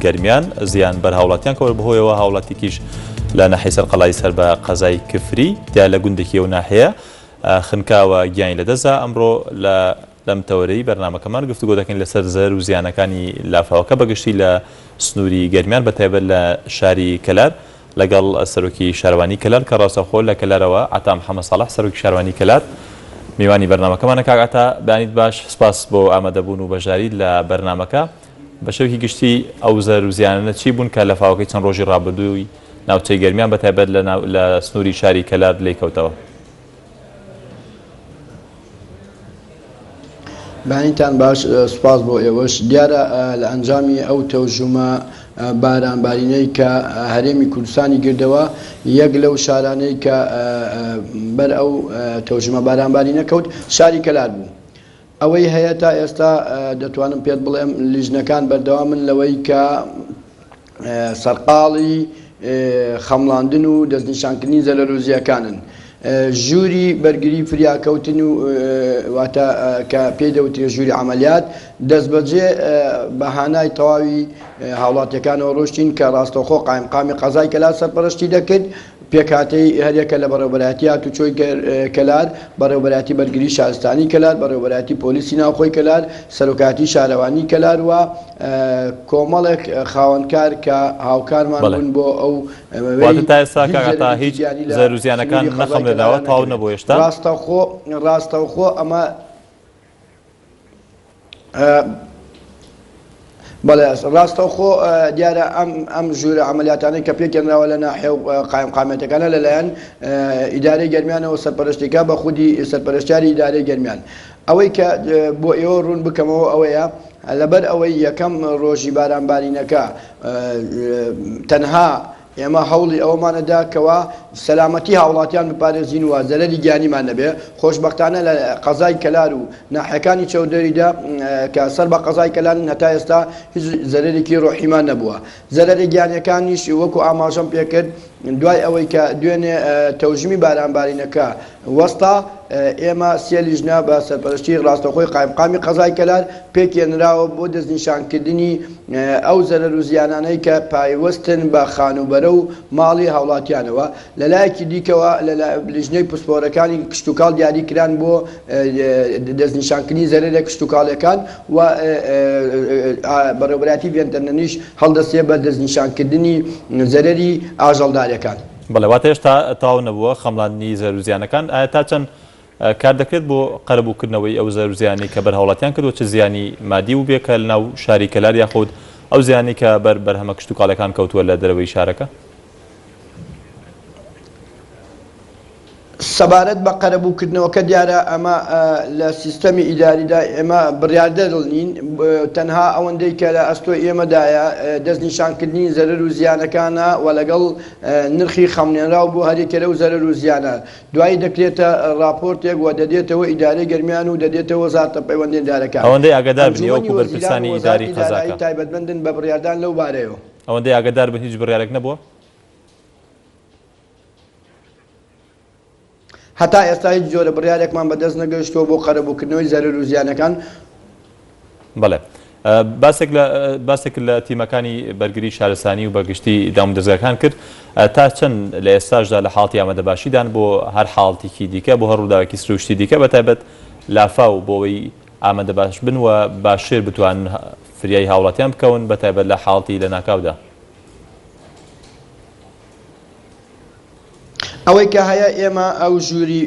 گەرمیان زیان بەر هاوڵاتیان کەوت بەهۆیەوە هاوڵاتیکیش لە ناحیەی سەرقەڵای سەر بە قەزای کفری دا لە گوندێکی ئەو ناحیەیە خنکاوە گیانی لەدەستدا ئەمڕۆ لە لەم تەوەرەی بەرنامەکەمان گفتوگۆ دەکەین لەسەر زەرەر و زیانەکانی لافاوەکە بەگشتی لە سنووری گەرمیان بە تایبەت لە شاری کەلار لەگەڵ سەرۆکی شارەوانی کەلار کە ڕاستەوخۆ لە کەلارەوە عەتا محەمەد ساڵح سەرۆکی شارەوانی کەلار میوانی بەرنامەکەمانە کاک عەتا بەیانیت باش سپاس بۆ ئامادەبوون و بەشداریت لە بەرنامەکە بە شێوەیەکی گشتی ئەو زەرەر و زیانانە چی بوون کە لافاوەکەی چەند ڕۆژی ڕابردووی ناوچەی گەرمیان بە تایبەت لە لە سنووری شاری کەلار لێی کەوتەوە؟ بەیانیتان باش، سوپاس بۆ ئێوەش. دیارە لە ئەنجامی ئەو تەوژومە بارانبارینەی کە هەرێمی کوردستانی گردەوە، یەک لەو شارانەی کە بەر ئەو تەوژمە بارانبارینە کەوت شاری کەلار بوو. ئەوەی هەیە تا ئێستا دەتوانم پێت بڵێم لیژنەکان بەردەوامن لەوەی کە سەرقاڵی خەمڵاندن و دەستنیشانکردنی زەرەروزییەکانن. ژووری بەرگری فریاکەوتن و واتە کە پێی دەوترێت ژووری عەمەلیات دەستبەجێ بە هانای تەواوی هاوڵاتیەکانەوە ڕۆشتین کە ڕاستەوخۆ قایمقامی قەزای کەلار سەرپەرشتی دەکرد پێکهاتەی هەریەکە لە بەڕێوەبەرایەتی هاتوچۆی کەلار، بەڕێوەبەرایەتی بەرگری شارستانی کەلار، بەڕێوەبەرایەتی پۆلیسی ناوخۆی کەلار، سەرۆکایەتی شارەوانی کەلار و کۆمەڵێک خاوەنکار کە هاوکارمان بەڵێ. بوون بۆ ئەو واتە وەی تا ئێستا هیچ کاک عەتا زەرەرێکی هیچ گیانی لە زەرەر و زیانەکان سنووری قەزای نەخەملێنراوە کەلارا تەواو نەکەوێت. نەبووە هێشتا؟ ڕاستەوخۆ ڕاستەوخۆ ئەمە بەڵێ ڕاستەوخۆ دیارە ئەم ئەم ژوورە عملیاتانەی کە پێکێنراوە لە ناحیە و قایمقامیەتەکانە لەلایەن ئیدارەی گەرمیانەوە سەرپەرشتیکە بە خودی سەرپەرشتیاری ئیدارەی گەرمیان ئەوەی کە بۆ ئێوە ڕوون بکەمەوە ئەوەیە لەبەر ئەوەی یەکەم ڕۆژی بارانبارینەکە تەنها ئێمە هەوڵی ئەوەمان ئەدا کەوا سەلامەتی هاوڵاتیان بپارێزین و زەرەری گیانیمان نەبێ، خۆشبەختانە لە قەزای کەلار و ناحیەکانی چەودێریدا کە سەر بە قەزای کەلارن هەتا ئێستا هیچ زەرەرێکی ڕۆحیمان نەبووە. زەرەرە گیانیەکانیش وەکو ئاماژەم پێکرد دوای ئەوەی کە دوێنێ تەوژمی بارانبارینەکە وەستا، ئێمە سێ لیژنە بە سەرپەرشتی ڕاستەوخۆی قایمقامی قەزای کەلار پێکهێنراوە بۆ دەستنیشانکردنی ئەو زەرەر و زیانانەی کە پایوەستن بە خانووبەرە و ماڵی هاوڵاتیانەوە، لەلایەکی دیکەوە لیژنەی پسپۆرەکانی کشتوکاڵ دیاری کران بۆ دەستنیشانکردنی زەرەرە کشتوکاڵیەکان و بەڕێوەبەرایەتی ڤێنتەرنەریش هەڵدەستێ بە دەستنیشانکردنی زەرەری ئاژەڵدارەکان. بەڵێ واتە هێشتا تەواو نەبووە خەمڵاندنی زەرەر و زیانەکان، ئایا تا چەند کار دەکرێت بۆ قەرەبووکردنەوەی ئەو زەرەر و زیانەی کە بەر هاوڵاتیان کردووە چ زیانی مادی بووبێ کە لەناو شاری کەلار یاخود ئەو زیانەی کە بەر بەرهەمە کشتوکاڵیەکان کەوتووە لە دەرەوەی شارەکە؟ سەبارەت بە قەرەبووکردنەوەکە دیارە ئەمە لە سیستەمی ئیداریدا ئێمە بڕیاردەر نین، تەنها ئەوەندەی کە لە ئەستۆی ئێمەدایە دەستنیشانکردنی زەرەر و زیانەکانە و لەگەڵ نرخی خەمڵێنراو بۆ هەریەکە لەو زەرەر و زیانە دوایی دەکرێتە ڕاپۆرتێک و دەدێتەوە ئیدارەی گەرمیان و دەدێتەوە وەزارەتە پەیوەندیدارەکان. ئەوەندەی ئاگادار بن ئەنجومەنی وەکو وەزیران بەرپرسانی و ئیداری وەزارەتی دارایی قەزاکە. تایبەتمەندن بە بڕیاردان لەو بارەیەوە. ئەوەندەی ئاگادار بن هیچ بڕیارێک نەبووە؟ هەتا ئێستا هیچ جۆرە بڕیارێکمان بەدەست نەگەیشتووە بۆ قەرەبووکردنەوەی زەرەر و زیانەکان. بەڵێ. باسێک لە باسێک لە تیمەکانی بەرگری شارستانی و بەگشتی دامودەزگاکان کرد تا چەند لە ئێستاشدا لە حاڵەتی ئامادەباشیدان بۆ هەر حاڵەتێکی دیکە بۆ هەر ڕووداوێکی سروشتی دیکە بەتایبەت لافاو بۆ ئەوەی ئامادەباش بن و باشتر بتوانن فریای هاوڵاتیان بکەون بەتایبەت لە حاڵەتی لەناکاودا. ئەوەی کە هەیە ئێمە ئەو ژووری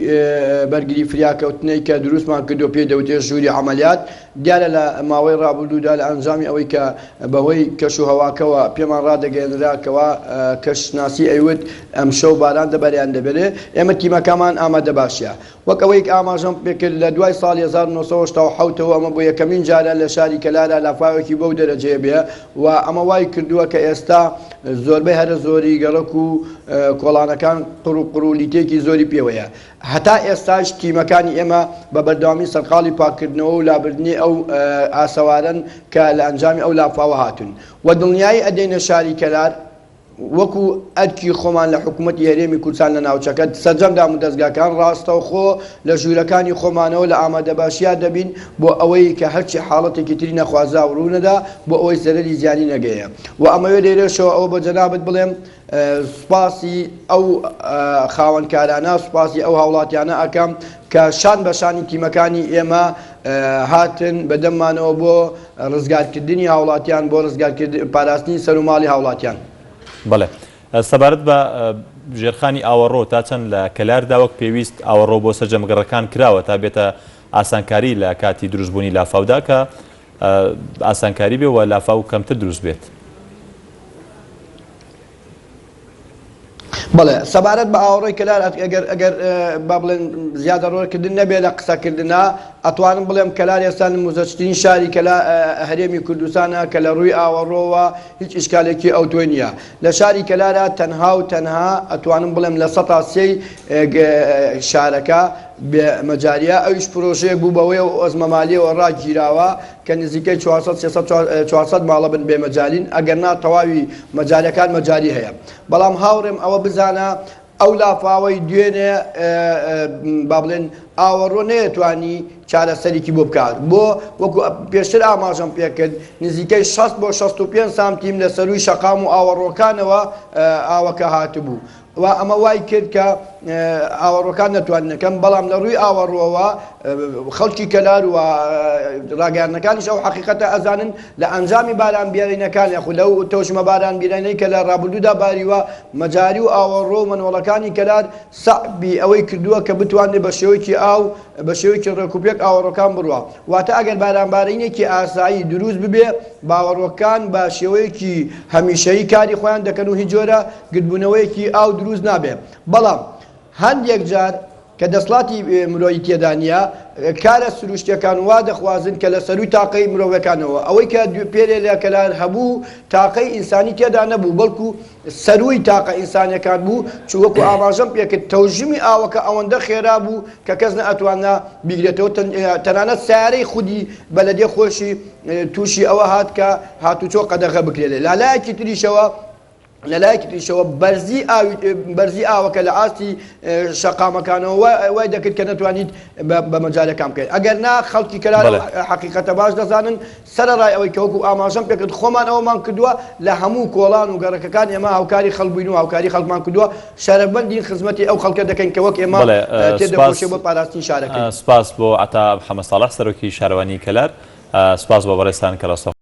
بەرگری فریاکەوتنەی کە دروستمان کردو پێی دەوترێت ژووری عەمەلیات دیارە لە ماوەی ڕابردوودا لە ئەنجامی ئەوەی کە بەهۆی کەش و هەواکەوە پێمان ڕادەگەیەنرا کەوا کەشناسی ئەیوت ئەمشەو باران دەبەریان دەبێت ئێمە تیمەکەمان ئامادەباشیە وەک ئەوەی ئاماژەم پێکرد لە دوای ساڵی 1970 ەوە ئەمە بۆ یەکەمین جارە لە شاری کەلارا لافاوێکی بەو دەرەجەیە بێ و ئەمە وای کردووە کە ئێستا زۆربەی هەرە زۆری گەڕەک و کۆڵانەکان قوڕ و قوڕ و لیتێکی زۆری پێوەیە. هەتا ئێستاش تیمەکانی ئێمە بە بەردەوامی سەرقاڵی پاککردنەوە و لابردنی ئەو ئاسەوارەن کە لە ئەنجامی ئەو لافاوە هاتوون و دڵنیایی ئەدەینە شاری کەلار. وەکو ئەرکی خۆمان لە حکوومەتی هەرێمی کوردستان لە ناوچەکە سەرجەم دامودەزگاکان ڕاستەوخۆ لە ژوورەکانی خۆمانەوە لە ئامادەباشیا دەبین بۆ ئەوەی کە هەرچی حاڵەتێکی تری نەخوازراو ڕوونەدا بۆ ئەوەی زەرەری زیانی نەگەیە و ئەمەوێ لێرەشەوە ئەوە بە جەنابت بڵێم سوپاسی ئەو خاوەنکارانە، سوپاسی ئەو هاوڵاتیانە ئەکەم کە شان بە شانی تیمەکانی ئێمە هاتن بە دەممانەوە بۆ ڕزگارکردنی هاوڵاتیان، بۆ ڕزگارکردن پاراستنی سەر و ماڵی هاوڵاتیان. بەڵێ. سەبارەت بە ژێرخانی ئاوەڕۆ تا چەند لە کەلاردا وەک پێویست ئاوەڕۆ بۆ سەرجەم گەڕەکان کراوە تا بێتە ئاسانکاری لە کاتی دروستبوونی لافاودا کە ئاسانکاری بێ و لافاو کەمتر دروست بێت؟ بەڵێ سەبارەت بە ئاوەڕۆی کەلار ئەگەر ئەگەر با بڵێن زیادەڕۆکردن نەبێ لە قسەکردنا ئەتوانم بڵێم کەلار ئێستا نموزەجترین شاری کەلا هەرێمی کوردستانە کە لە ڕووی ئاوەڕۆوە هیچ ئیشکالێکی ئەوتۆی نییە لە شاری کەلارا تەنها و تەنها ئەتوانم بڵێم لە سەتا سێی شارەکە بێ مەجاریە ئەویش پرۆژەیەک بوو بەوەی ئەو ئەزمە مالیەوە ڕاگیراوە کە نزیکەی 400 300 400 ماڵە بن بێ مەجالین ئەگەر نا تەواوی مەجالەکان مەجالی هەیە بەڵام هاوڕێم ئەوە بزانە ئەو لافاوەی دوێنێ با بڵێن ئاوەڕۆ نەیەتوانی چارەسەرێکی بۆ بکات بۆ وەکو پێشتر ئاماژەم پێکرد نزیکەی 60 بۆ 65 سانتیم لە سەروی شەقام و ئاوەڕۆکانەوە ئاوەکە هاتبوو و ئەمە وای کرد کە ئاوەڕۆکان نەتوانن کەم، بەڵام لە ڕووی ئاوەڕۆوە خەڵکی کەلار و ڕاگەیاندنەکانیش ئەو حەقیقەتە ئەزانن لە ئەنجامی باران بیارینەکان یاخود لەو تەوژمە باران بیرانەی کە لە ڕابردوودا باریوە مەجاری و ئاوەڕۆ و مەنۆڵەکانی کەلار سەعبی ئەوەی کردووە کە بتوانرێت بە شێوەیەکی ئاو بە شێوەیەکی ڕێکوپێک ئاوەڕۆکان بڕوا. واتە ئەگەر بارانبارینێکی ئاسایی دروست ببێ باوەڕۆکان بە شێوەیەکی هەمیشەیی کاری خۆیان دەکەن و هیچ جۆرە گردبوونەوەیەکی ئاو دروست نابێ. بەڵام هەندێک جار کە دەسڵاتی مرۆیی تێدا نییە، کارە سروشتییەکان وا دەخوازن کە لە سەرووی تاقەی مرۆڤەکانەوە، ئەوەی کە پێرێ لە کەلار هەبوو تاقەی ئینسانی تێدا نەبوو، بەڵکو سەرووی تاقە ئینسانیەکان بوو، چون وەکو ئاماژەم پێکرد تەوژمی ئاوەکە ئەوەندە خێرا بوو کە کەس نەئەتوانا بیگرێتەوە، تەنانەت سەیارەی خودی بەلەدیە خۆشی تووشی ئەوە هات کە هاتوچۆ قەدەغە بکرێت. لە لایەکی تریشەوە لە لایەکی تریشەوە بەرزی ئاوی بەرزی ئاوەکە لە ئاستی شەقامەکانەوە وای دەکرد کە نەتوانیت بە مەجالەکان بکەیت ئەگەر نا خەڵکی کەلار حەقیقەتە باش دەزانن سەرەڕای ئەوەی کە وەکو ئاماژەم پێکرد خۆمان ئەوەمان کردووە لە هەموو کۆڵان و گەڕەکەکان ئێمە هاوکاری خەڵک بووین و هاوکاری خەڵکمان کردووە شەرەفمەندین خزمەتی ئەو خەڵکە دەکەین کە وەک ئێمە تێدەکۆشێ بۆ پاراستنی شارەکەی. سپاس بۆ عەتا محەمەد ساڵح سەرۆکی شارەوانی کەلار سپاس بۆ بەڕێزتان کە ڕاستەوخۆ.